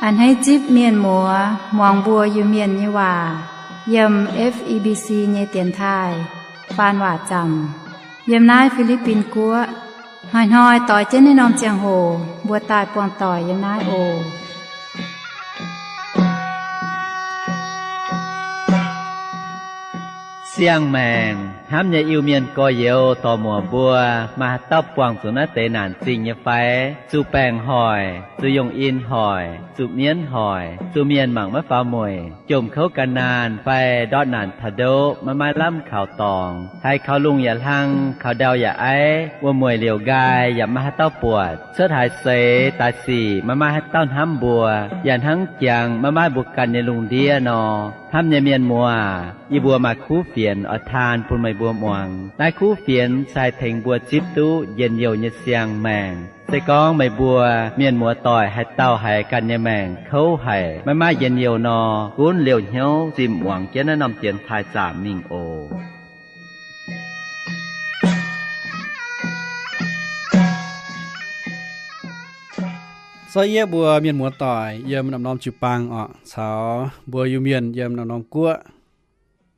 A'hneiv zipv mienh muoz muangx mbuo Iu-Mienh nyei waac yiem F E B C nyei dienx taaih faan waac zaamc yiem naaiv Fi^li^bin Guoqv. Hnoi-hnoi doix jienv naaiv norm ziangh hoc mbuo daaih buangh doic yiem naaiv oc. Siang-maengc hnamv nyei Iu-Mienh gorx-youz dorc-muoc mbuo, maaih haaix dauh buangh zuqc naaiv deix naanc zingh nyei fai? Zuqc baengc hoic, zuqc yongh in hoic, zuqc mienv hoic, zuqc mienh mangc maiv faaux mueic, jomc kouv gan naanh fai ndortv naanc taux ndoqv maiv maaih lamh kaux dorngx, haiz kaux lungh yaac hlang, kaux ndau yaac aiv, wuom-mueic liouc nqaai yaac maiv maaih haaix dauh buatc, cuotv haaix seix daaih sic maiv maaih haaix dauh hnamv mbuo, yaac hnangv jangx maiv maaih mbuo ganh nyei lungh ndiev nor. Hnamv nyei mienh muoz, yie mbuo maaih kuv fienx oix taan bun meih mbuo muangx. Naaiv kuv fienx se haih tengx mbuo zipv duqv njien-youh nyei siang-maengc. Se gorngv meih mbuo mienh muoz-doic haaix dauh haiz ganh nyei maengc kouv haic, maiv maaih njien-youh nor, gunv liouh hnyouv zimh muangx jienv naaiv norm dienx taaih zaamc mingh oc. Sortv yiev mbuo mienh muoz-doic yiem norm-norm jiu-baang orqc, caux mbuo Iu-Mienh yiem norm-norm guoqv.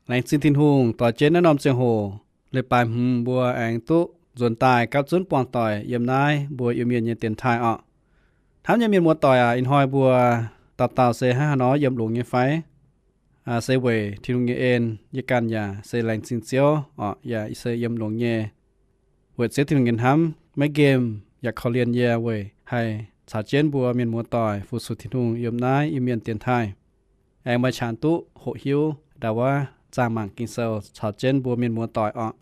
Laengz zingh Tin-Hungh doix jienv naaiv norm ziangh hoc leiz-baaix hmz mbuo aengx duqv nzuonx daaih gapv zunv buangh doic yiem naaiv mbuo Iu-Mienh nyei dienx taaih orqc. Hnamv nyei mienh muoz-doic aac, ih hnoi mbuo dauh dauh se hnangv haaix nor yiem longx nyei fai? Se weic Tin-Hungh nyei en, yie ganh yaac se laengz zingh Ziouv orqc, yaac se yiem longx nyei. Weic Ziouv Tin-Hungh nyei hnamv maiv nqemh yaac korv-lienh yie weic haih caux jienv mbuo mienh muoz-doic fu-sux Tin-Hungh yiem naaiv Iu-Mienh dienx taaih. Aengx maaih qangx duqv hoqc hiuv ndau wuov zaangh mangc Ging-Sou caux jienv mbuo mienh muoz-doic orqc.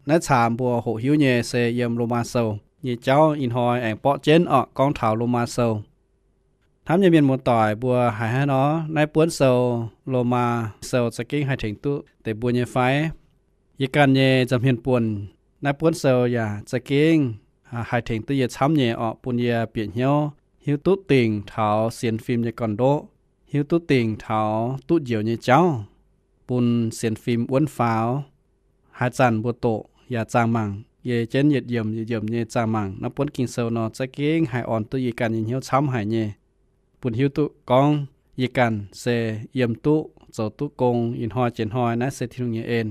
Naaiv caamx mbuo hoqc hiuv nyei se yiem Lomaa Sou nyei jauv. Ih hnoi aengx borqv jienv orqc, gorngv taux Lomaa Sou. Hnamv nyei mienh muoz-doic, mbuo haiz haaix nor naaiv buonv sou, Lomaa Sou, za'gengh haih tengx duqv deix mbuo nyei fai? Yie ganh nyei nza'hmien buonc, naaiv buonv sou yaac za'gengh haih tengx duqv yie camv nyei orqc, bun yie bieqc hnyouv hiuv duqv dingc taux sienx fim nyei gorn-ndoqv, hiuv duqv dingc taux duqv njoux nyei jauv, bun sienx fim wuonv faaux. Haaix zanc mbuo doqc yaac zaangh mangc, ei jienv yietc yiemc yietc yiemc nyei zaangh mangc naaiv buonv Ging-Sou nor, za'gengh haih orn duqv yie ganh nyei hnyouv camv haic nyei, bun hiuv duqv gorngv yie ganh se yiem duqv zoux duqv gong. Ih hnoi jiex hnoi naaiv se Tin-Hungh nyei en.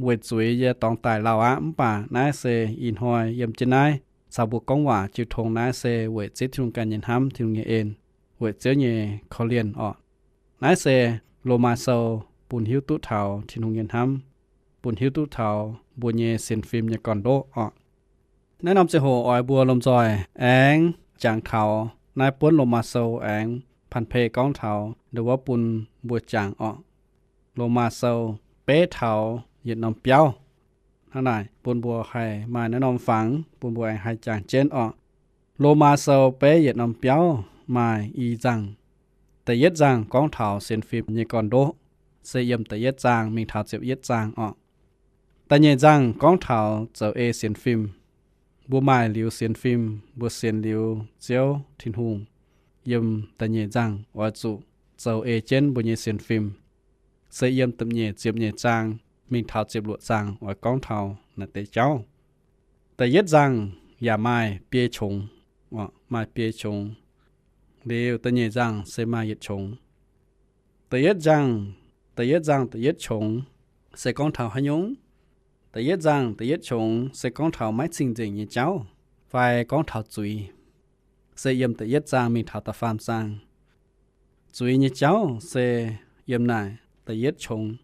Weic zuiz yie dorngx daic lauh aqv, mv baac naaiv se ih hnoi yiem jienv naaiv caux mbuo gorngv waac jiu tong. Naaiv se weic Ziouv Tin-Hungh ganh nyei hnamv, Tin-Hungh nyei en, weic Ziouv nyei korv-lienh orqc. Naaiv se Lomaa Sou bun hiuv duqv taux Tin-Hungh nyei hnamv, bun hiuv duqv taux mbuo nyei sienx fim nyei gorn-ndoqv orqc. Naaiv norm ziangh hoc oix mbuo lomh nzoih aengx jangx taux naaiv buonv Lomaa Sou aengx panh pei gorngv taux ndau wuov bun mbuo jangx orqc. Lomaa Sou beiv taux yietc norm biauv. Hnangv naaic bun mbuo haih maaih naaiv norm fangx bun mbuo aengx haih jangx jienv orqc. Lomaa Sou beiv yietc norm biauv maaih i nzangh. Da'yietv nzangh gorngv taux sienx fim nyei gorn-ndoqv, se yiem da'yietv zaang mingh taux ziepc yietv zaang orqc. Da'nyeic nzangh gorngv taux zoux ei sienx fim. Mbuo maaih liuz sienx fim, mbuo sienx liuz Ziouv Tin-Hungh, yiem da'nyeic nzangh oix zuqc zoux ei jienv mbuo nyei sienx fim. Se yiem da'nyeic, ziepc nyeic zaang mingh taux ziepc luoqc zaang oix gorngv taux naaiv deix jauv. Da'yietv nzangh yaac maaih biei qongx, maaih biei qongx. Liuz da'nyeic nzangh se maaih yietc qongx. Da'yietv nzangh, da'yietv nzangh da'yietv qongx se gorngv taux haaix nyungc? Da'yietv nzangh da'yietv qongx se gorngv taux maiv cing-nzengc nyei jauv fai gorngv taux zuiz. Se yiem da'yietv zaang mingh taux da'faam zaang. Zuiz nyei jauv se yiem naaic da'yietv qongx,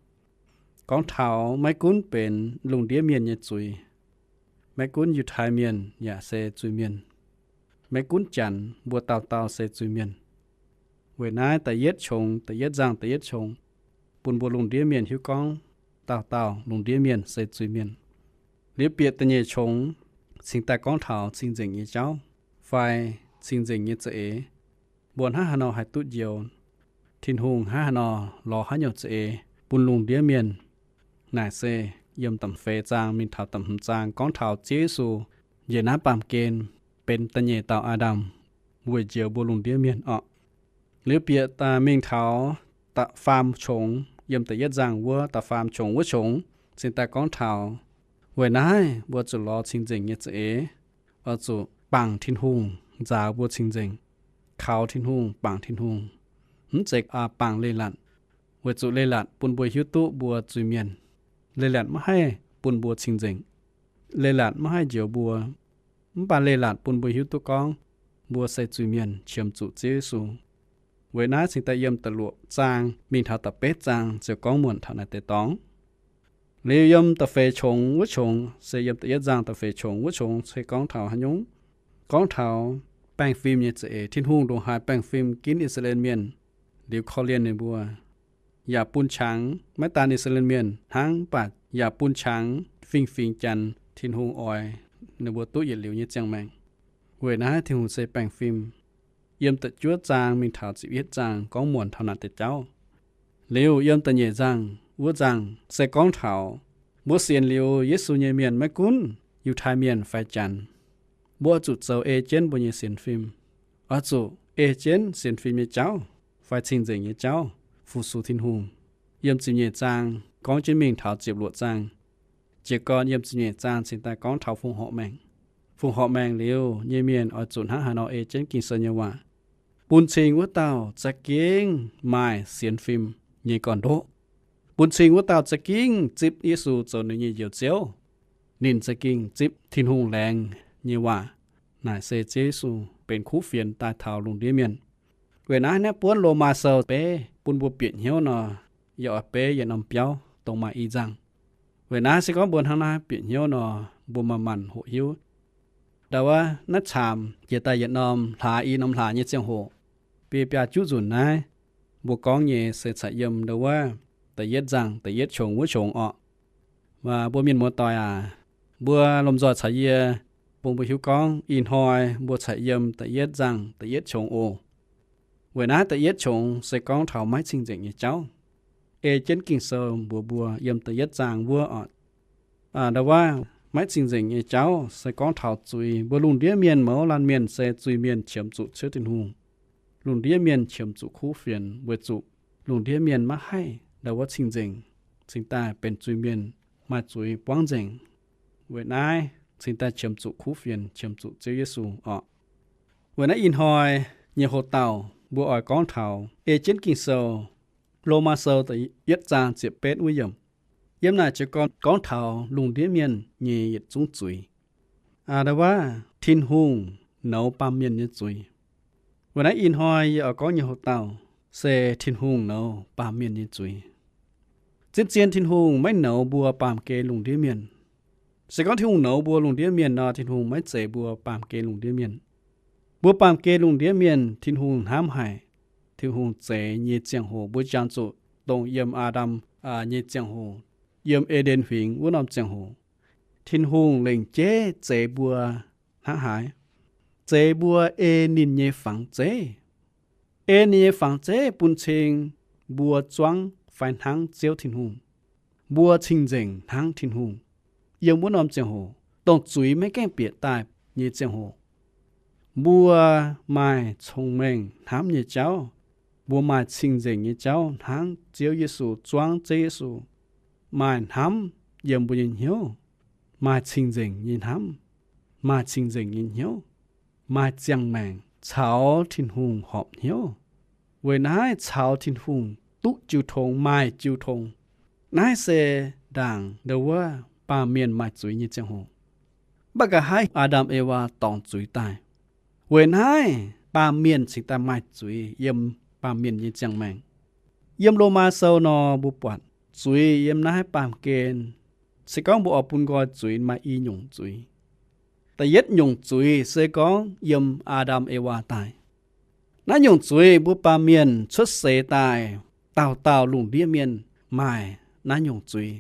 gorngv taux maiv gunv benx lungh ndiev mienh nyei zuiz. Maiv gunv Yiutai Mienh yaac se zuiz-mienh. Maiv gunv Janx, mbuo dauh dauh se zuiz-mienh. Weic naaiv da'yietv qongx, da'yietv nzangh da'yietv qongx, bun mbuo lungh ndiev mienh hiuv gorngv dauh dauh lungh ndiev mienh se zuiz-mienh. Liuz bieqc da'nyeic qongx cingx daaih gorngv taux cing-nzengc nyei jauv fai cing-nzengc nyei za'eix. Mbuo hnangv haaix nor haih duqv njoux? Tin-Hungh hnangv haaix nor lorz haaix nyungc za'eix bun lungh ndiev mienh? Naaic se yiem da'feix zaang mingh taux da'hmz zaang gorngv taux Ziouv Yesu njiec naaiv baamh gen benx da'nyeic dauh Aa^ndam weic njoux mbuo lungh ndiev mienh orqc. Liuz bieqc mingh taux da'faam qongx, yiem da'yietv nzangh wuov da'faam qongx wuov qongx, cingx daaih gorngv taux weic naaiv mbuo zuqc lorz cing-nzengc nyei za'eix, oix zuqc bangc Tin-Hungh nzaaux mbuo cing-nzengc. kaux Tin-Hungh, bangc Tin-Hungh, mv zeiz bangc leiz-latc, weic zuqc leiz-latc bun mbuo hiuv duqv mbuo zuiz-mienh. Leiz-latc maiv haih bun mbuo cing-nzengc. Leiz-latc maiv haih njoux mbuo, mv baac leiz-latc bun mbuo hiuv duqv gorngv mbuo se zuiz-mienh qiemx zuqc Ziouv Yesu. Weic naaiv cingx daaih yiem da'luoqc zaang mingh taux da'betv zaang ziouc gorngv muonc taux naaiv deix dorngx. Liuz yiem da'feix qongx wuov qongx, se yiem da'yietv zaang da'feix qongx wuov qongx se gorngv taux haaix nyungc? Gorngv taux baengh fim nyei za'eix. Tin-Hungh ndongc haaix baengh fim ginv I^saa^laa^en Mienh, liuz korv-lienh ninh mbuo, yaac bun qangx maiv daan I^saa^laa^en Mienh hnangv, mv baac yaac bun qangx fingx-fingx Janx Tin-Hungh oix ninh mbuo duqv yietc liuz nyei ziangh maengc. Weic naaiv Tin-Hungh se baengh fim. Yiem da'juov zaang mingh taux ziepc yietv zaang gorngv muonc taux naaiv deix jauv. Liuz yiem da'nyeic zaang wuov zaang se gorngv taux mbuo sienx liuz Yesu nyei mienh, maiv gunv Yiutai Mienh fai Janx, mbuo oix zuqc zoux ei jienv mbuo nyei sienx fim, oix zuqc ei jienv sienx fim nyei jauv fai cing-nzengc nyei jauv fu-sux Tin-Hungh. Yiem ziepc nyeic zaang gorngv jienv mingh taux ziepc luoqc zaang. Jiez gorn yiem ziepc nyeic zaang cingx daaih gorngv taux fongc horc maengc. Fongc horc maengc liuz nyei mienh oix zuqc hnangv haaix nor ei jienv Ging-Sou nyei waac, bun cing wuov dauh za'gengh maaih sienx fim nyei gorn-ndoqv, bun cing wuov dauh za'gengh zipv Yesu zoux ninh nyei Njoux Ziouv. Ninh za'gengh zipv Tin-Hungh laengz nyei waac, naaic se Ziouv Yesu benx kuv fienx daaih taux lungh ndiev mienh. Weic naaiv naaiv buonv Lomaa Sou beiv bun mbuo bieqc hnyouv nor, yaac oix beiv yietc norm biauv dongh maaih i nzangh. Weic naaiv se gorngv mbuo hnangv naaiv bieqc hnyouv nor, mbuo maaih maanc hoqc hiuv. Ndau wuov naaiv caamx jiex daaih yietc norm hlaax i norm hlaax nyei ziangh hoc, biei biaa juqv nzunc naaiv, mbuo gorngv nyei se caux yiem ndau wuov da'yietv nzangh da'yietv qongx wuov qongx orqc. Mbuo mienh muoz-doic aac, mbuo lomh nzoih caux yie bun mbuo hiuv gorngv ih hnoi mbuo caux yiem da'yietv nzangh da'yietv qongx oc. Weic naaiv da'yietv qongx se gorngv taux maiv cing-nzengc nyei jauv. Ei jienv Ging-Sou mbuox mbuo yiem da'yietv zaang wuov orqc, ndau wuov maiv cing-nzengc nyei jauv se gorngv taux zuiz. Mbuo lungh ndiev mienh mouz laanh mienh se zuiz-mienh qiemx zuqc Ziouv Tin-Hungh. Lungh ndiev mienh qiemx zuqc kuv fienx weic zuqc lungh ndiev mienh maiv haih ndau wuov cing-nzengc, cingx daaih benx zuiz-mienh, maaih zuiz buangv nzengc. Weic naaiv cingx daaih qiemx zuqc kuv fienx, qiemx zuqc Ziouv Yesu orqc. Weic naaiv ih hnoi nyei hoc-dauh mbuo oix gorngv taux ei jienv Ging-Sou, Lomaa Sou da'yietv zaang ziepc betv wuov yiemc. Yiem naaic jiez gorn gorngv taux lungh ndiev mienh nyei yietc zungv zuiz. Ndau wuov Tin-Hungh nouz baamh mienh nyei zuiz. Weic naaiv ih hnoi yie oix gorngv nyei hoc-dauh se Tin-Hungh nouz baamh mienh nyei zuiz. Zien-zien Tin-Hungh maiv nouz mbuo baamh gen lungh ndiev mienh. Se gorngv Tin-Hungh nouz mbuo lungh ndiev mienh nor, Tin-Hungh maiv zeix mbuo baamh gen lungh ndiev mienh. Mbuo baamh gen lungh ndiev mienh Tin-Hungh hnamv haic. Tin-Hungh zeix nyei ziangh hoc mbuo jangx zuqc dongh yiem Aa^ndam nyei ziangh hoc, yiem E^nden Huingx wuov norm ziangh hoc, Tin-Hungh lengc jeiv zeix mbuo hnangv haaix? Zeix mbuo ei ninh nyei fangx zeiv. Ei ninh nyei fangx zeiv bun cing mbuo zuangv fai hnangv Ziouv Tin-Hungh. Mbuo cing-nzengc hnangv Tin-Hungh. Yiem wuov norm ziangh hoc, dongh zuiz maiv gaengh bieqc daaih nyei ziangh hoc, mbuo maaih cong-mengh hnamv nyei jauv, mbuo maaih cing-nzengc nyei jauv hnangv Ziouv Yesu, zuangv Ziouv Yesu, maaih hnamv yiem mbuo nyei hnyouv, maaih cing-nzengc nyei hnamv, maaih cing-nzengc nyei hnyouv, maaih ziangh maengc caux Tin-Hungh horpc hnyouv. Weic naaiv caux Tin-Hungh duqv jiu tong, maaih jiu tong. Naaiv se ndaangc ndau wuov baamh mienh maaih zuiz nyei ziangh hoc. Mv baac nqa'haav Aa^ndam Ewaa dorngc zuiz daaih. Weic naaiv baamh mienh cingx daaih maaih zuiz yiem baamh mienh nyei ziangh maengc. Yiem Lomaa Sou nor mbuo buatc zuiz yiem naaiv baamh gen. Se gorngv mbuo oix bun nqoi zuiz, maaih i nyungc zuiz. Da'yietv nyungc zuiz se gorngv yiem Aa^ndam Ewaa daaih. Naaiv nyungc zuiz mbuo baamh mienh cuotv seix daaih, dauh dauh lungh ndiev mienh maaih naaiv nyungc zuiz.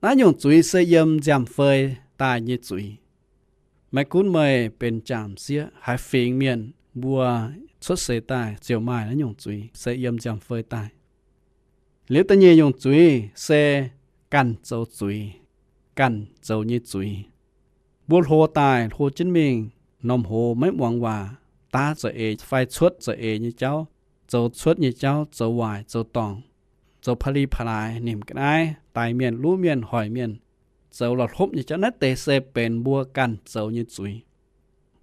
Naaiv nyungc zuiz se yiem nziaamv-fei daaih nyei zuiz. Maiv gunv meih benx jaa m'sieqv haaix fingx mienh, mbuo cuotv seix daaih ziouc maaih naaiv nyungc zuiz se yiem nziaamv-fei daaih. Liuz da'nyeic nyungc zuiz se ganh zoux zuiz, ganh zoux nyei zuiz. Mbuo hlo daaih hlo jienv mingh, norm hoz maiv muangx waac, daav za'eix fai cuotv za'eix nyei jauv, zoux cuotv nyei jauv, zoux waaic, zoux dorngc, zoux pa'li pa'laaix, nimc ga'naaiv, daix mienh, luv mienh, hoic mienh, zoux la'hlopv nyei jauv. Naaiv deix se benx mbuo ganh zoux nyei zuiz.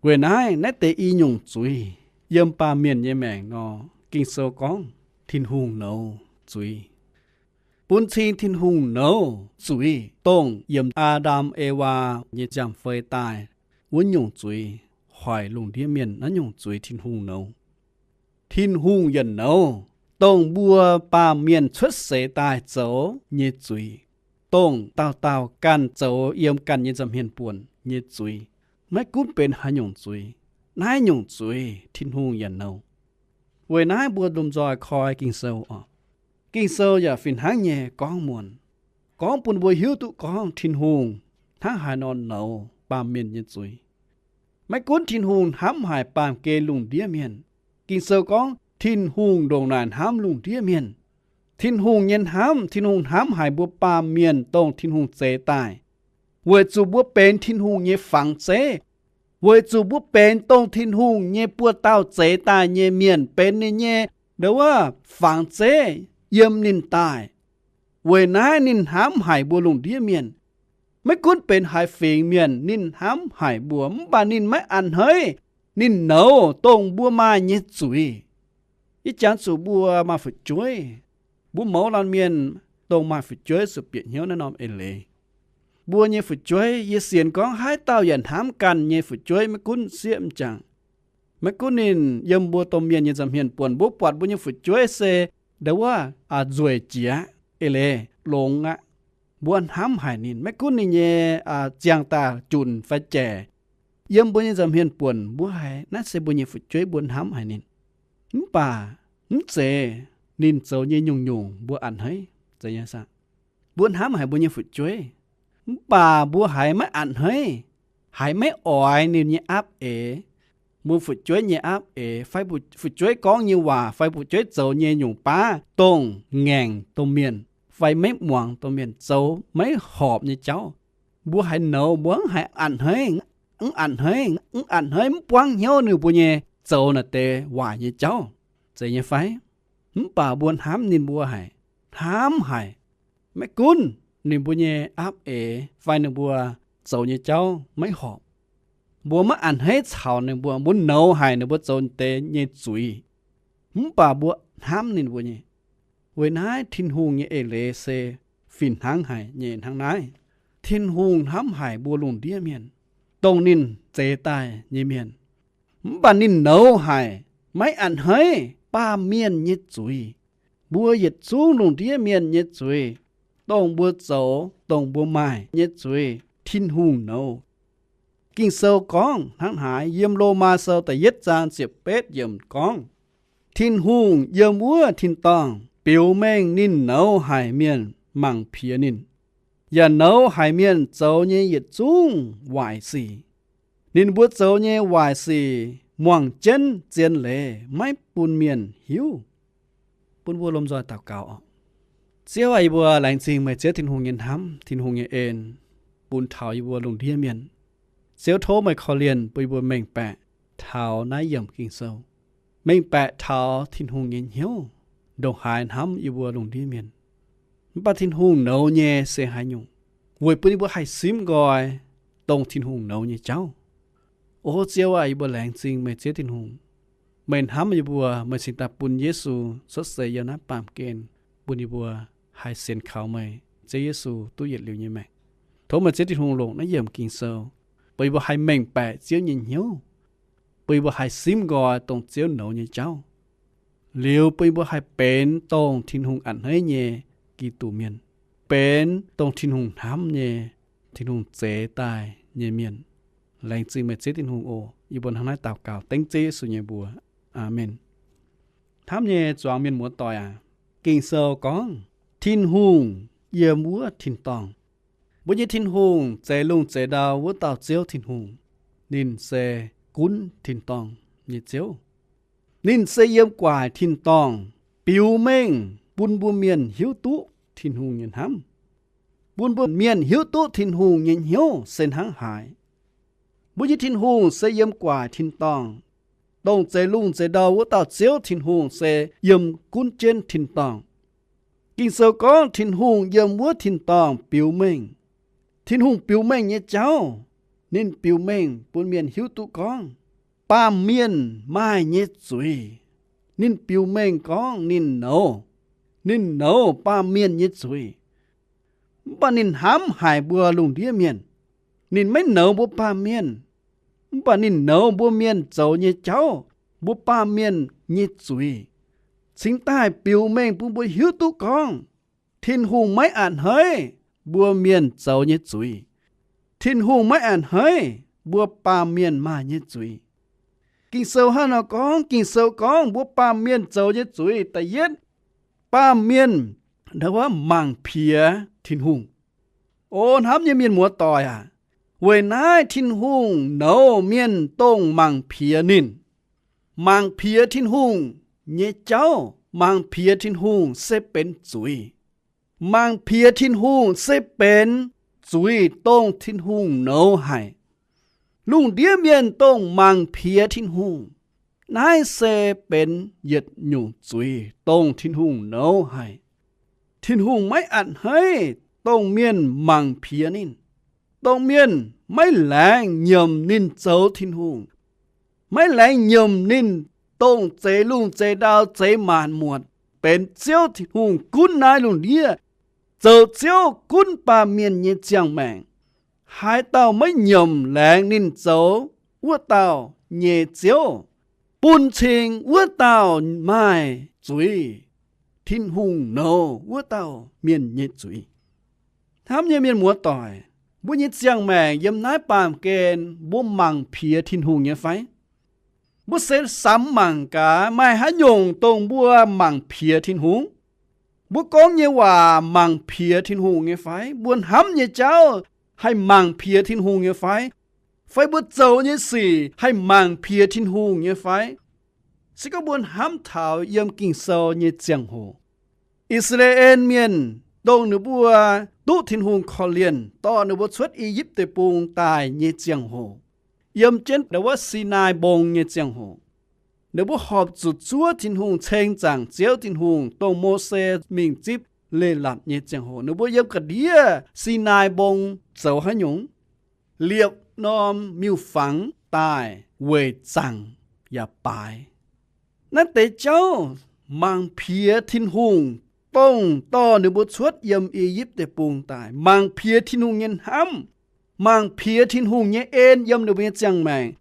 Weic naaiv, naaiv deix i nyungc zuiz yiem baamh mienh nyei maengc nor, Ging-Sou gorngv Tin-Hungh nouz zuiz. Bun cing Tin-Hungh nouz zuiz dongh yiem Aa^ndam, Ewaa nyei nziaamv-fei daaih wuov nyungc zuiz, hoic lungh ndiev mienh naaiv nyungc zuiz Tin-Hungh nouz. Tin-Hungh yietc nouz dongh mbuo baamh mienh cuotv seix daaih zoux nyei zuiz, dongh dauh dauh ganh zoux yiem ganh nyei nza'hmien buonc nyei zuiz. Maiv gunv benx haaix nyungc zuiz, naaiv nyungc zuiz Tin-Hungh yietc nouz. Weic naaiv mbuo lomh nzoih koi Ging-Sou oc. Ging-Sou yaac fih hnangv nyei gorngv muonc, gorngv bun mbuo hiuv duqv gorngv Tin-Hungh hnangv haaix nor nouz baamh mienh nyei zuiz. Maiv gunv Tin-Hungh hnamv haic baamh gen lungh ndiev mienh, Ging-Sou gorngv Tin-Hungh ndongc naaic hnamv lungh ndiev mienh. Tin-Hungh nyei hnamv, Tin-Hungh hnamv haic mbuo baamh mienh dongh Tin-Hungh zeix daaih, weic zuqc mbuo benx Tin-Hungh nyei fangx zeiv, weic zuqc mbuo benx dongh Tin-Hungh nyei buoz-dauh zeix daaih nyei mienh, benx ninh nyei ndo wuov fangx zeiv yiem ninh daaih. Weic naaiv ninh hnamv haic mbuo lungh ndiev mienh. Maiv gunv benx haaix fingx mienh, ninh hnamv haic mbuo, mv baac ninh maiv a'hneiv ninh nouz dongh mbuo maaih nyei zuiz. Yie jangx zuqc mbuo maaih fu'jueiv, mbuo mouz laanh mienh dongh maaih fu'jueiv zuqc bieqc hnyouv naaiv norm eix leiz. Mbuo nyei fu'jueiv, yie sienx gorngv haaix dauh yaac hnamv ganh nyei fu'jueiv, maiv gunv sieqv m'jangc, maiv gunv ninh yiem mbuo domh mienh nyei nza'hmien buonc, mbuo buatc mbuo nyei fu'jueiv se ndo wuov nzueic jiex eix leiz longx aqv, mbuo hnamv haic ninh. Maiv gunv ninh nyei ziangh daaih junc fai jaic, yiem mbuo nyei nza'hmien buonc mbuo haiz naaiv se mbuo nyei fu'jueiv, mbuo hnamv haic ninh. Mv baac mv zeiz ninh zoux nyei nyungc-nyungc mbuo a'hneiv. Mbuo hnamv haic mbuo nyei fu'jueiv, mv baac mbuo haiz maiv a'hneiv, haiz maiv oix ninh nyei aapv eix, mbuo fu'jueiv nyei aapv eix fai fu'jueiv gorngv nyei waac fai fu'jueiv zoux nyei nyungc baav dongh ngaengc domh mienh fai maiv muangx domh mienh, zoux maiv horpc nyei jauv. Mbuo haiz nouz mbuo mv haiz a'hneiv, mv a'hneiv, mv a'hneiv, mv buangv hnyouv ninh mbuo nyei zoux naaic deix waaic nyei jauv, zeiz nyei fai? Mv baac mbuo hnamv ninh mbuo haic, hnamv haic. Maiv gunv ninh mbuo nyei aapv eix fai ninh mbuo zoux nyei jauv maiv horpc, mbuo maiv a'hneiv caux ninh mbuo, mbuo nouz haic ninh mbuo zoux deix nyei zuiz, mv baac mbuo hnamv ninh mbuo nyei. Weic naaiv Tin-Hungh nyei eix leiz se fih hnangv haic nyei hnangv naaiv. Tin-Hungh hnamv haic mbuo lungh ndiev mienh, dongh ninh zeix daaih nyei mienh. Mv baac ninh nouz haic, maiv a'hneiv baamh mienh nyei zuiz. Mbuo yietc zungv lungh ndiev mienh nyei zuiz, dongh mbuo zoux, dongh mbuo maaih nyei zuiz, Tin-Hungh nouz. Ging-Sou gorngv hnangv naaiv yiem Lomaa Sou da'yietv zaang ziepc betv yiemc gorngv, Tin-Hungh yiem wuov tin-dorngh biux mengh ninh nouz haic mienh mangc piex ninh, yaac nouz haic mienh zoux nyei yietc zungv waaic sic. Ninh mbuo zoux nyei waaic sic muangh jienv zien leiz, maiv bun mienh hiuv. Bun mbuo lomh nzoih daux gaux oc. Ziouv aac, yie mbuo laengz zingh meih Ziouv Tin-Hungh nyei hnamv, Tin-Hungh nyei en, bun taux yie mbuo lungh ndiev mienh. Ziouv, tov meih korv-lienh bun yie mbuo mengh baeqc taux naaiv yiemc Ging-Sou, mengh baeqc taux Tin-Hungh nyei hnyouv ndongc haaix hnamv yie mbuo lungh ndiev mienh, mv baac Tin-Hungh nouz nyei se haaix nyungc, weic bun yie mbuo haih simv nqoi dongh Tin-Hungh nouz nyei jauv. O Ziouv aac, yie mbuo laengz zingh meih Ziouv Tin-Hungh. Meih hnamv yie mbuo, meih cingx daaih bun Yesu cuotv seix yiem naaiv baamh gen, bun yie mbuo haih sienx kaux meih, Ziouv Yesu, duqv yietc liuz nyei maengc. Tov meih Ziouv Tin-Hungh longc naaiv yiemc Ging-Sou, bun yie mbuo haih mengh baeqc Ziouv nyei hnyouv, bun yie mbuo haih simv nqoi dongh Ziouv nouz nyei jauv, liuz bun yie mbuo haih benx dongh Tin-Hungh a'hneiv nyei Giduc Mienh, benx dongh Tin-Hungh hnamv nyei, Tin-Hungh zeix daaih nyei mienh. Laengz zingh meih Ziouv Tin-Hungh oc. Yie mbuo hnangv naaiv daux gaux dengv Ziouv Yesu nyei mbuox. Aamen. Hnamv nyei zuangx mienh muoz-doic aac, Ging-Sou gorngv Tin-Hungh yiem wuov tin-dorngh. Mbuo nyei Tin-Hungh, zeix lungh zeix ndau wuov dauh Ziouv Tin-Hungh, ninh se gunv tin-dorngh nyei Ziouv. Ninh se yiem gu'nguaaic tin-dorngh biux mengh bun mbuo mienh hiuv duqv Tin-Hungh nyei hnamv, bun mbuo mienh hiuv duqv Tin-Hungh nyei hnyouv se hnangv haaix. Mbuo nyei Tin-Hungh se yiem gu'nguaaic tin-dorngh. Dongh zeix lungh zeix ndau wuov dauh Ziouv Tin-Hungh se yiem gunv jienv tin-dorngh. Ging-Sou gorngv Tin-Hungh yiem wuov tin-dorngh biux mengh. Tin-Hungh biux mengh nyei jauv, ninh biux mengh bun mienh hiuv duqv gorngv baamh mienh maaih nyei zuiz. Ninh biux mengh gorngv ninh nouz, ninh nouz baamh mienh nyei zuiz. Mv baac ninh hnamv haic mbuo lungh ndiev mienh. Ninh maiv nouz mbuo baamh mienh, mv baac ninh nouz mbuo mienh zoux nyei jauv, mbuo baamh mienh nyei zuiz, cingx daaih biux mengh bun mbuo hiuv duqv gorngv Tin-Hungh maiv a'hneiv mbuo mienh zoux nyei zuiz. Tin-Hungh maiv a'hneiv mbuo baamh mienh maaih nyei zuiz. Ging-Sou hnangv nor gorngv, Ging-Sou gorngv mbuo baamh mienh zoux nyei zuiz, da'yietv, baamh mienh ndau wuov mangc piex Tin-Hungh. O hnamv nyei mienh muoz-doic aac, weic naaiv Tin-Hungh nouz mienh dongh mangc piex ninh. Mangc piex Tin-Hungh nyei jauv, mangc piex Tin-Hungh se benx zuiz. Mangc piex Tin-Hungh se benx zuiz dongh Tin-Hungh nouz haic. Lungh ndiev mienh dongh mangc piex Tin-Hungh, naaiv se benx yietc nyungc zuiz dongh Tin-Hungh nouz haic. Tin-Hungh maiv a'hneiv dongh mienh mangc piex ninh, dongh mienh maiv laengz nyiemc ninh zoux Tin-Hungh, maiv laengz nyiemc ninh dongh zeix lungh zeix ndau zeix maanc muotc benx Ziouv Tin-Hungh gunv naaiv lungh ndiev, zoux Ziouv gunv baamh mienh nyei ziangh maengc. Haaix dauh maiv nyiemc laengz ninh zoux, wuov dauh nyei ziouv, bun cing wuov dauh maaih zuiz, Tin-Hungh nouz wuov dauh mienh nyei zuiz. Hnamv nyei mienh muoz-doic, mbuo nyei ziangh maengc yiem naaiv baamh gen mbuo mangc piex Tin-Hungh nyei fai? Mbuo se samx mangc gaax maaih haaix nyungc dongh mbuo mangc piex Tin-Hungh? Mbuo gorngv nyei waac mangc piex Tin-Hungh nyei fai? Mbuo hnamv nyei jauv haih mangc piex Tin-Hungh nyei fai? Fai mbuo zoux nyei sic haih mangc piex Tin-Hungh nyei fai? Se gorngv mbuo hnamv taux yiem Ging-Sou nyei ziangh hoc, I^saa^laa^en Mienh dongh ninh mbuo duqv Tin-Hungh korv-lienh dorh ninh mbuo cuotv I^yipv Deic-Bung daaih nyei ziangh hoc, yiem jienv ndau wuov Sinaai Mbong nyei ziangh hoc, ninh mbuo horpc zuqc zuov Tin-Hungh, ceng zaangc Ziouv Tin-Hungh, dongh Mose mingh zipv Leiz-Latc nyei ziangh hoc, ninh mbuo yiem ga'ndiev Sinaai Mbong zoux haaix nyungc? Liepc norm miuc-fangx daaih weic zaangc yaac baaix. Naaiv deix jauv mangc piex Tin-Hungh, dongh dorh ninh mbuo cuotv yiem I^yipv Deic-Bung daaih, mangc piex Tin-Hungh nyei hnamv, mangc piex Tin-Hungh nyei en yiem ninh mbuo nyei ziangh maengc,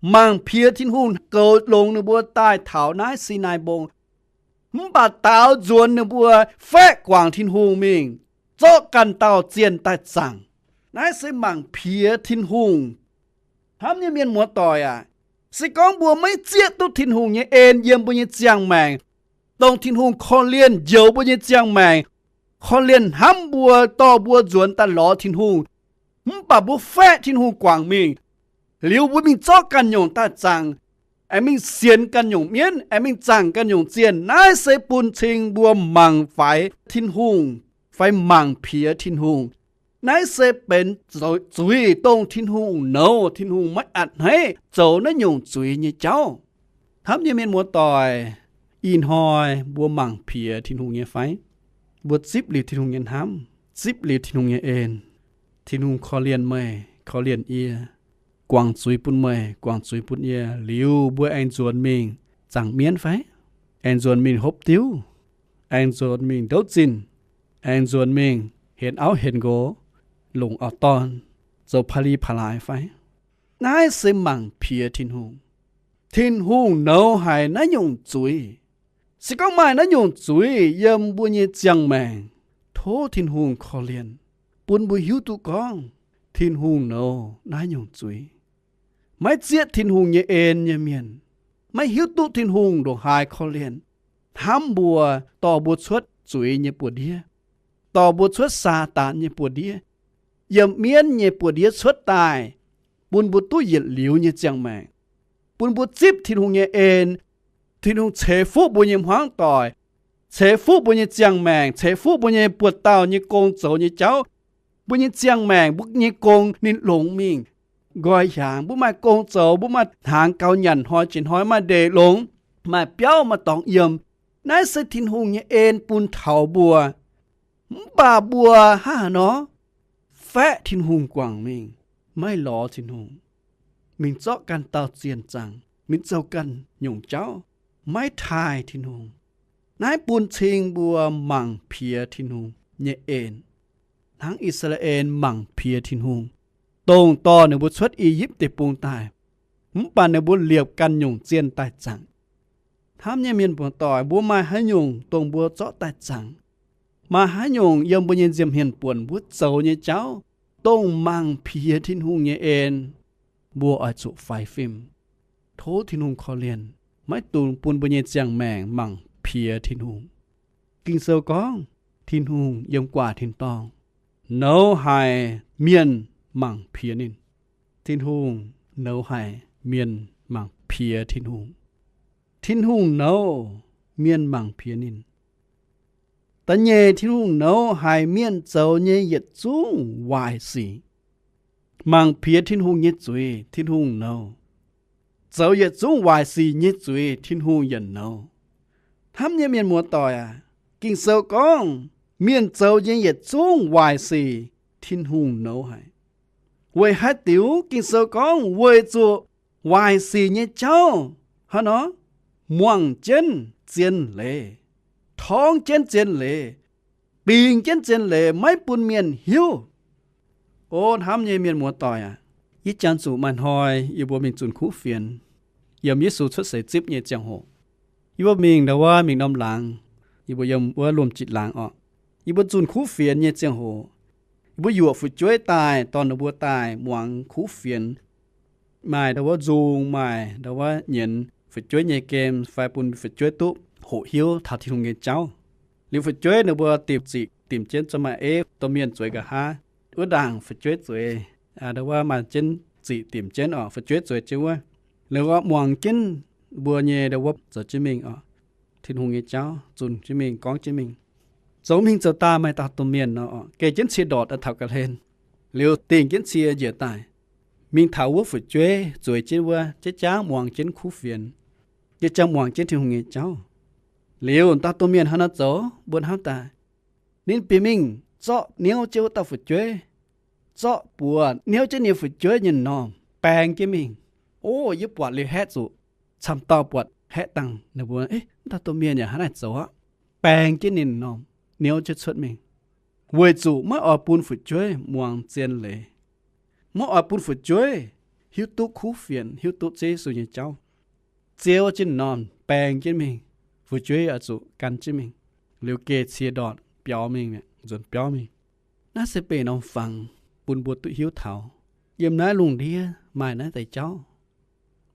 mangc piex Tin-Hungh goux longx ninh mbuo daaih taux naaiv Sinaai Mbong. Mv baac daaux nzuonx ninh mbuo faeqv guangc Tin-Hungh mingh, zorqv ganh dauh zienh daaih zaangc. Naaiv se mangc piex Tin-Hungh. Hnamv nyei mienh muoz-doic aac, se gorngv mbuo maiv zieqv duqv Tin-Hungh nyei en yiem mbuo nyei ziangh maengc, dongh Tin-Hungh korv-lienh njoux mbuo nyei ziangh maengc, korv-lienh hnamv mbuo, dorh mbuo nzuonx daaih lorz Tin-Hungh, mv baac mbuo faeqv Tin-Hungh guangc mingh, liuz mbuo mingh zorqv ganh nyungc daaih zaangc, aengx mingh sienx ganh nyungc mienv, aengx mingh zaangc ganh nyungc zienh, naaiv se bun cing mbuo mangc faix Tin-Hungh fai mangc piex Tin-Hungh. Naaiv se benx zuiz dongh Tin-Hungh nouz, Tin-Hungh maiv a'hneiv zoux naaiv nyungc zuiz nyei jauv. Hnamv nyei mienh muoz-doic, ih hnoi mbuo mangc piex Tin-Hungh nyei fai? Mbuo zipv liuz Tin-Hungh nyei hnamv, zipv liuz Tin-Hungh nyei en. Tin-Hungh korv-lienh meih, korv-lienh yie, guangc zuiz bun meih, guangc zuiz bun yie, liuz mbuo aengx nzuonx mingh zaangc mienv fai? Aengx nzuonx mingh hopv diuv, aengx nzuonx mingh ndouv zinh, aengx nzuonx mingh henx auv henx nqox, longc auv-dorn, zoux pa'li pa'laaix fai? Naaiv se mangc piex Tin-Hungh. Tin-Hungh nouz haic naaiv nyungc zuiz. Se gorngv maaih naaiv nyungc zuiz yiem mbuo nyei ziangh maengc, tov Tin-Hungh korv-lienh, bun mbuo hiuv duqv gorngv Tin-Hungh nouz naaiv nyungc zuiz. Maiv zieqv Tin-Hungh nyei en nyei mienh, maiv hiuv duqv Tin-Hungh ndongc haaix korv-lienh, hnamv mbuo, dorh mbuo cuotv zuiz nyei buoz-ndiev, dorh mbuo cuotv Saadaan nyei buoz-ndiev, yiem mienv nyei buoz-ndiev cuotv daaih, bun mbuo duqv yietc liuz nyei ziangh maengc, bun mbuo zipv Tin-Hungh nyei en. Tin-Hungh ceix fuqv mbuo nyei hmuangv doic, ceix fuqv mbuo nyei ziangh maengc, ceix fuqv mbuo nyei buoz-dauh nyei gong zoux nyei jauv. Mbuo nyei ziangh maengc, mbuo nyei gong ninh longx mingh. Nqoi hiaangx mbuo maaih gong zoux, mbuo maaih hnaangx gaux nyanc, hnoi jiex hnoi maaih ndeic longx, maaih biauv maaih dorngx yiem. Naaiv se Tin-Hungh nyei en bun taux mbuo. Mv baac mbuo hnangv haaix nor? Faeqv Tin-Hungh guangc mingh, maiv lorz Tin-Hungh, mingh zorqv ganh dauh zienh zaangc. mingh zoux ganh nyungc jauv, maiv taaih Tin-Hungh. Naaiv bun cing mbuo mangc piex Tin-Hungh nyei en, hnangv I^saa^laa^en mangc piex Tin-Hungh, dongh dorh ninh mbuo cuotv I^yipv Deic-Bung daaih. Mv baac ninh mbuo liepc ganh nyungc zienh daaih zaangc. Hnamv nyei mienh muoz-doic, mbuo maaih haaix nyungc dongh mbuo zorqv daaih zaangc? Maaih haaix nyungc yiem mbuo nyei nziemh hmien buonc mbuo zoux nyei jauv, dongh mangc piex Tin-Hungh nyei en, mbuo oix zuqc faix fim. Tov Tin-Hungh korv-lienh, maiv dungx bun mbuo nyei ziangh maengc mangc piex Tin-Hungh. Ging-Sou gorngv, Tin-Hungh yiem guaax tin-dorngh nouz haic mienh mangc piex ninh. Tin-Hungh nouz haic mienh mangc piex Tin-Hungh. Tin-Hungh nouz, mienh mangc piex ninh. Da'nyeic, Tin-Hungh nouz haic mienh zoux nyei yietc zungv waaic sic. Mangc piex Tin-Hungh nyei zuiz, Tin-Hungh nouz. Zoux yietc zungv waaic sic nyei zuiz, Tin-Hungh yietc nouz. Hnamv nyei mienh muoz-doic aac, Ging-Sou gorngv mienh zoux nyei yietc zungv waaic sic, Tin-Hungh nouz haic. Weic haaix diuc Ging-Sou gorngv weic zuqc waaic sic nyei jauv hnangv nor muangx jienv zien leiz, torngv jienv zien leiz, bingx jienv zien leiz, maiv bun mienh hiuv. O hnamv nyei mienh muoz-doic aac, yie jangx zuqc maaih hnoi yie mbuo mingh zunh kuv fienx yiem Yesu cuotv seix zipv nyei ziangh hoc. Yie mbuo mingh ndau wuov mingh norm laangz, yie mbuo yiem wuov Luomh Jitc Laangz orqc. Yie mbuo zunh kuv fienx nyei ziangh hoc, yie mbuo yuoqc fu'jueiv daaih, dorh ninh mbuo daaih muangx kuv fienx. Maaih ndau wuov nzung, maaih ndau wuov nyienz fu'jueiv nyei game fai bun fu'jueiv duqv hoqc hiuv taux Tin-Hungh nyei jauv. Liuz fu'jueiv ninh mbuo dimc ziqc dimc jienv, zuqc maaih ei domh mienh zueiz nqa'haav, wuov ndaangc fu'jueiv zueiz, ndau wuov maaih jienv ziqc dimc jienv orqc, fu'jueiv zueiz jienv wuov. Liuz muangx jienv mbuo nyei ndau wuov zoux jienv mingh orqc, Tin-Hungh nyei jauv zunh jienv mingh, gorngv jienv mingh. Zoux mingh zoux daaih maaih dauh domh mienh nor, geh jienv cie ndortc daaih taux ga'hlen, liuz dingh jienv cie njiec daaih, mingh taux wuov fu'jueiv zueiz jienv wuov, jiex jangv muangx jienv kuv fienx, jiex jangv muangx jienv Tin-Hungh nyei jauv. Liuz dauh domh mienh hnangv nor zoux, mbuo hnamv daaih, ninh bieqc mingh zorqv niouv jienv wuov dauh fu'jueiv, zorqv buoz niouv jienv ninh nyei fu'jueiv nyei m'normh baeng jienv mingh. O, yie buatc liuz haeqv zuqc, camv dauh buatc haeqv dangh ninh mbuo, Ih, dauh domh mienh yaac hnangv naaiv zoux aqv. Baeng jienv ninh m'normh, niouv jienv cuotv mingh, weic zuqc maiv oix bun fu'jueiv muangx zien leiz, maiv oix bun fu'jueiv hiuv duqv kuv fienx, hiuv duqv Ziouv Yesu nyei jauv. Ziouv jienv m'normh baeng jienv mingh, fu'jueiv oix zuqc gan jienv mingh, liuz geh cie ndortc biaux mingh, nzuonx biauv mingh. Naaiv se benx norm fangx bun mbuo duqv hiuv taux yiem naaiv lungh ndiev maaih naaiv deix jauv.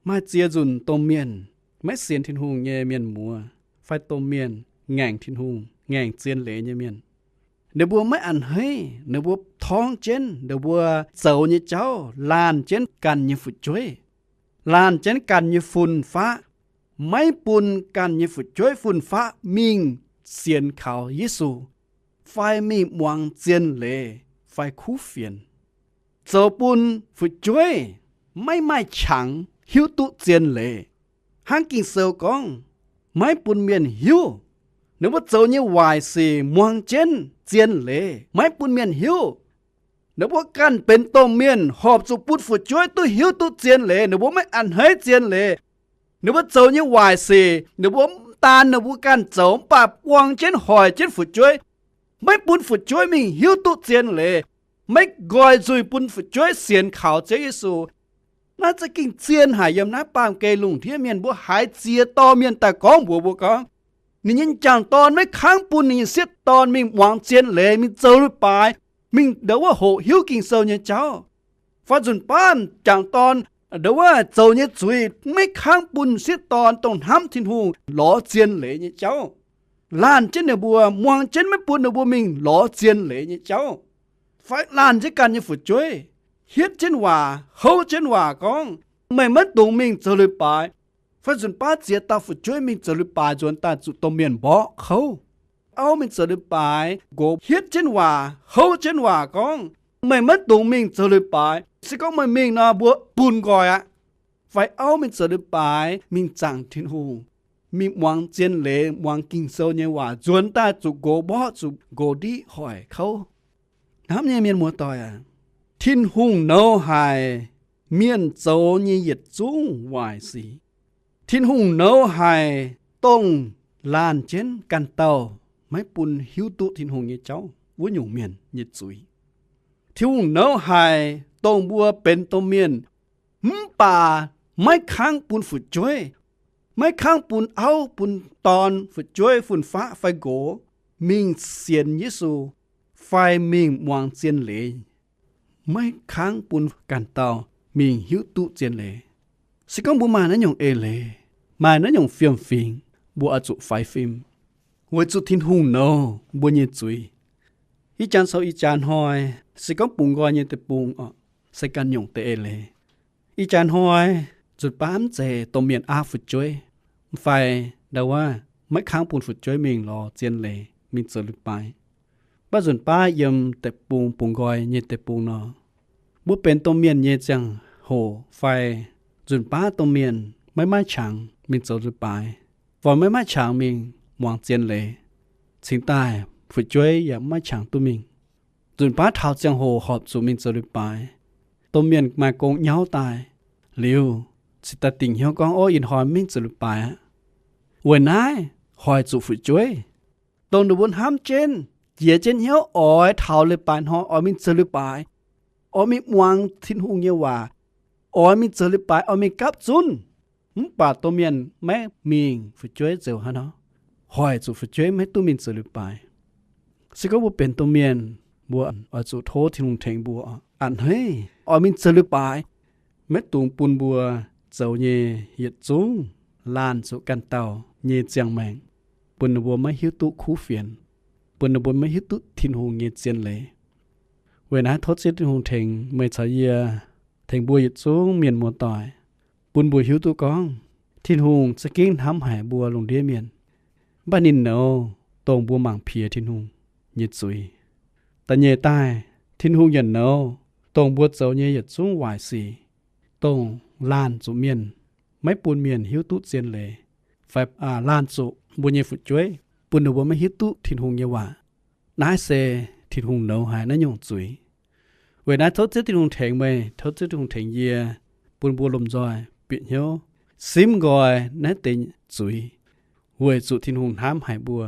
Maaih ziex nzunc domh mienh maiv sienx Tin-Hungh nyei mienh muoz fai domh mienh ngaengc Tin-Hungh, ngaengc zien leiz nyei mienh, ninh mbuo maiv a'hneiv, ninh mbuo torngv jienv ninh mbuo zoux nyei jauv, laanh jienv ganh nyei fu'jueiv, laanh jienv ganh nyei fun-faqv, maiv bun ganh nyei fu'jueiv fun-faqv mingh sienx kaux Yesu fai mingh muangx zien leiz fai kuv fienx, zoux bun fu'jueiv maiv maaih qangx hiuv duqv zien leiz. Hnangv Ging-Sou gorngv, maiv bun mienh hiuv. Ninh mbuo zoux nyei waaic sic muangx jienv zien leiz maiv bun mienh hiuv. Ninh mbuo ganh benx domh mienh horpc zuqc bun fu'jueiv duqv hiuv duqv zien leiz, ninh mbuo maiv a'hneiv zien leiz. Ninh mbuo zoux nyei waaic sic ninh mbuo mv daan ninh mbuo ganh zoux, mv baac buang jienv hoic jienv fu'jueiv, maiv bun fu'jueiv mingh hiuv duqv zien leiz, maiv nqoi nzuih bun fu'jueiv sienx kaux Ziouv Yesu. Naaiv za'gengh zien haic yiem naaiv baamh gen lungh ndiev mienh. Mbuo haiz ziex dorh mienh daaih gorngv mbuox mbuo gorngv, ninh nyei m'jangc dorn maiv kangv bun ninh nyei sieqv dorn mingh muangx zien leiz, mingh zoux leiz-baaix, mingh ndau wuov hoqc hiuv Ging-Sou nyei jauv. Fai nzunc baav m'jangc dorn ndau wuov zoux nyei zuiz maiv kangv bun sieqv dorn dongh hnamv Tin-Hungh lorz zien leiz nyei jauv. Laanh jienv ninh mbuo, muangx jienv maiv bun ninh mbuo mingh lorz zien leiz nyei jauv. Fai laanh jienv ganh nyei fu'jueiv hietv jienv waac, houv jienv waac gorngv, meih maiv dungx mingh zoux leiz-baaix. Fai nzunc baav ziex dauh fu'jueiv mingh zoux leiz-baaix nzuonx daaih zuqc domh mienh mborqv kouv. Auv mingh zoux leiz-baaix nqox hietv jienv waac, houv jienv waac gorngv, meih maiv dungx mingh zoux leiz-baaix. Se gorngv meih mingh nor, mbuo bun nqoi aqv. Fai auv mingh zoux leiz-baaix mingh zaangc Tin-Hungh, mingh muangx zien leiz, muangx Ging-Sou nyei waac nzuonx daaih zuqc nqox mborqv, zuqc nqox ndiqv hoic kouv. Hnamv nyei mienh muoz-doic aac, Tin-Hungh nouz haic mienh zoux nyei yietc zungv waaic sic. Tin-Hungh nouz haic dongh laanh jienv ganh dauh maiv bun hiuv duqv Tin-Hungh nyei jauv wuov nyungc mienh nyei zuiz. Tin-Hungh nouz haic dongh mbuo benx domh mienh mv baac maiv kangv bun fu'jueiv, maiv kangv bun auv bun dorn, fu'jueiv, fun-faqv fai nqox mingh sienx Yesu fai mingh muangx zien leiz. Maiv kangv bun ganh dauh mingh hiuv duqv zien leiz. Se gorngv mbuo maaih naaiv nyungc eix leiz, maaih naaiv nyungc fiem-fingx, mbuo oix zuqc faix fim, weic zuqc Tin-Hungh nouz mbuo nyei zuiz. Ih jaax sou ih jaax hnoi, se gorngv bungx nqoi nyei deic-bung oc, se ganh nyungc deix eix leiz. Ih jaax hnoi, nzunc baav mv zeiz domh mienh aqv fu'jueiv, fai ndau wuov maiv kangv bun fu'jueiv mingh lorz zien leiz mingh zoux leiz-baaix. Mv baac nzunc baav yiem deic-bung bungx nqoi nyei deic-bung nor, mbuo benx domh mienh nyei ziangh hoc fai nzunc baav domh mienh maiv maaih qangx mingh zoux leiz-baaix, fai maiv maaih qangx mingh muangx zien leiz, cingx daaih fu'jueiv yaac maiv qangx duqv mingh. Nzunc baav taux ziangh hoc horpc zuqc mingh zoux leiz-baaix, domh mienh maaih gong nyauv daaih liuz, cingx daaih dingc hnyouv gorngv, Ov, ih hnoi mv mingh zoux leiz-baaix aqv. Weic naaiv hoic zuqc fu'jueiv, dongh ninh mbuo hnamv jienv, jiex jienv hnyouv oix taux leiz-baaix hnoi oix mingh zoux leiz-baaix, oix mingh muangx Tin-Hungh nyei waac, oix mingh zoux leiz-baaix, oix mingh gapv zunv. Mv baac domh mienh maiv mingh, fu'jueiv zoux haaix nor, hoic zuqc fu'jueiv maiv duqv mingh zoux leiz-baaix. Se gorngv mbuo benx domh mienh, mbuo oix zuqc tov Tin-Hungh tengx mbuo, a'hneiv oix mingh zoux leiz-baaix, maiv dungx bun mbuo zoux nyei yietc zungv laanh zuqc ganh dauh nyei ziangh maengc, bun ninh mbuo maiv hiuv duqv kuv fienx, bun ninh mbuo maiv hiuv duqv Tin-Hungh nyei zien leiz. Weic naaiv tov Ziouv Tin-Hungh tengx meih caux yie, tengx mbuo yietc zungv mienh muoz-doic, bun mbuo hiuv duqv gorngv Tin-Hungh za'gengh hnamv haic mbuo lungh ndiev mienh, mv baac ninh nouz dongh mbuo mangc piex Tin-Hungh nyei zuiz. Da'nyeic daaih, Tin-Hungh yaac nouz dongh mbuo zoux nyei yietc zungv waaic sic, dongh laanh zuqc mienh, maiv bun mienh hiuv duqv zien leiz, fai laanh zuqc mbuo nyei fu'jueiv, bun ninh mbuo maiv hiuv duqv Tin-Hungh nyei waac. Naaiv se Tin-Hungh nouz haic naaiv nyungc zuiz. Weic naaiv tov Ziouv Tin-Hungh tengx meih, tov Ziouv Tin-Hungh tengx yie, bun mbuo lomh nzoih bieqc hnyouv simv nqoi naaiv deix zuiz, weic zuqc Tin-Hungh hnamv haic mbuo.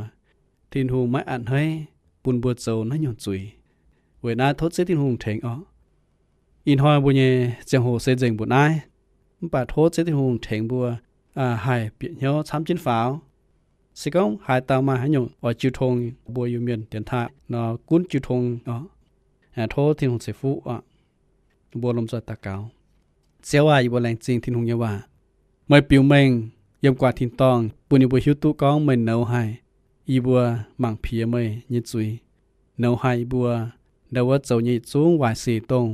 Tin-Hungh maiv a'hneiv bun mbuo zoux naaiv nyungc zuiz. Weic naaiv tov Ziouv Tin-Hungh tengx oc. Ih hnoi mbuo nyei ziangh hoc se nzengc mbuoqc naaiv, mv baac tov Ziouv Tin-Hungh tengx mbuo haih bieqc hnyouv camv jienv faaux. Se gorngv haaix dauh maaih haaix nyungc oix jiu tong mbuo Iu-Mienh dienx taaih nor, gunv jiu tong oc. Tov Tin-Hungh ceix fuqv oc. Mbuo lomh nzoih daux gaux. Ziouv aac, yie mbuo laengz zingh Tin-Hungh nyei waac. Meih biux mengh yiem guaax tin-dorngh bun yie mbuo hiuv duqv gorngv meih nouz haic yie mbuo mangc piex meih nyei zuiz, nouz haic yie mbuo ndau wuov zoux nyei yietc zungv waaic sic dongh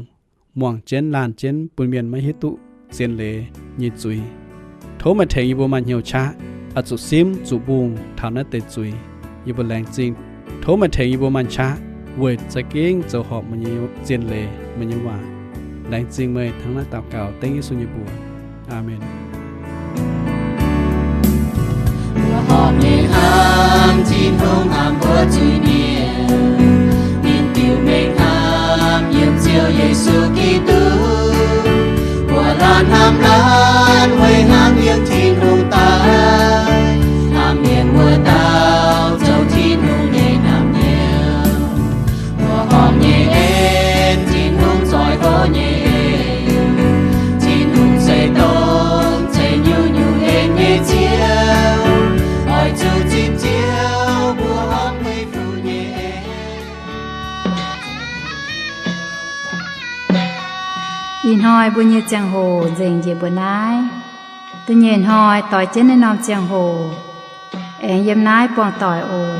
muangx jienv laanh jienv bun mienh maiv hiuv duqv zien leiz nyei zuiz. Tov meih tengx yie mbuo maaih hnyouv qaqv oix zuqc simv zuqc mbungh taux naaiv deix zuiz. Yie mbuo laengz zingh. Tov meih tengx yie mbuo maaih qaqv weic za'gengh zoux horpc meih nyei zien leiz, meih nyei waac. Laengz zingh meih hnangv naaiv daux gaux dengv Yesu nyei mbuox. Aamen. Mbuo horpc nyei hnamv Tin-Hungh hnamv mbuo zuiz-mienh, ninh biux mengh hnamv yiem Ziouv Yesu Giduc. Mbuo laanh hnamv laanh weic hnamv yiem Tin-Hungh daaih, hnamv mienh wuov dauh zoux Tin-Hungh nyei hnamv hnyouv. Mbuo horpc nyei en, Tin-Hungh zoih hlo nyei en. Tin-Hungh se dongh ceix nyungc-nyungc en nyei Ziouv, oix zuqc zipv Ziouv mbuo horpc weic fuqv nyei en. Ih hnoi mbuo nyei ziangh hoc nzengc njiec mbuo naaiv. Da'nyeic hnoi doix jienv naaiv norm ziangh hoc aengx yiem naaiv buangh doic oc.